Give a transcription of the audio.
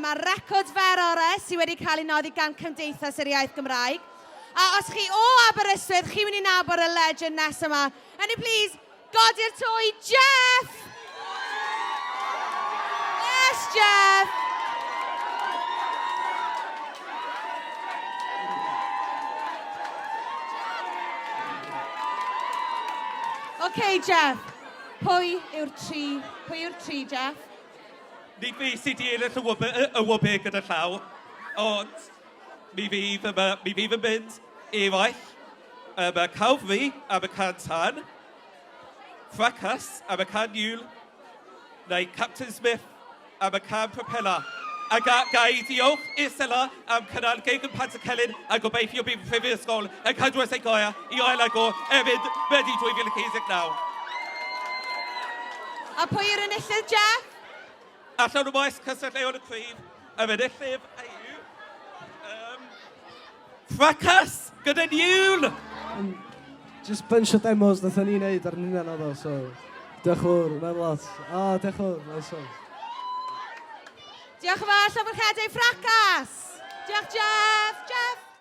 Mae record fer orau sydd wedi cael ei noddi gan Cymdeithas yr Iaith Gymraeg. A os chi o Aberystwyth, chi'n mynd i nabod y legend nes yma. Can you please godi'r to i Jeff! Yes, Jeff! OK, Jeff. Pwy yw'r tri? Pwy yw'r tri, Jeff? Nid fi sydd wedi ennill y wobr, y wobr gyda llaw, ond mi fydd, yma, mi fydd yn mynd eraill. Um, Calvary am y can tan, Fracas am y can niwl, neu Captain Smith am y can propeller. A ga, ga i diolch i'r Sela am cynnal gig yn Pantycelyn a gobeithio bydd Prifysgol yn cadw at ei gair i ail-agor erbyn Medi 2019. A pwy yw'r enillydd, Jeff? Allan o maes cystadleuol y cryf, yr enillydd yw... Um, Fracas gyda niwl! Um, just bunch o demos nath ni wneud ar hynna oedd o, so diolch yn fawr, mae'n lot. Ah, diolch yn fawr, nice one. Diolch yn fawr, llongyfarchiadau Fracas! Diolch, Jeff! Jeff!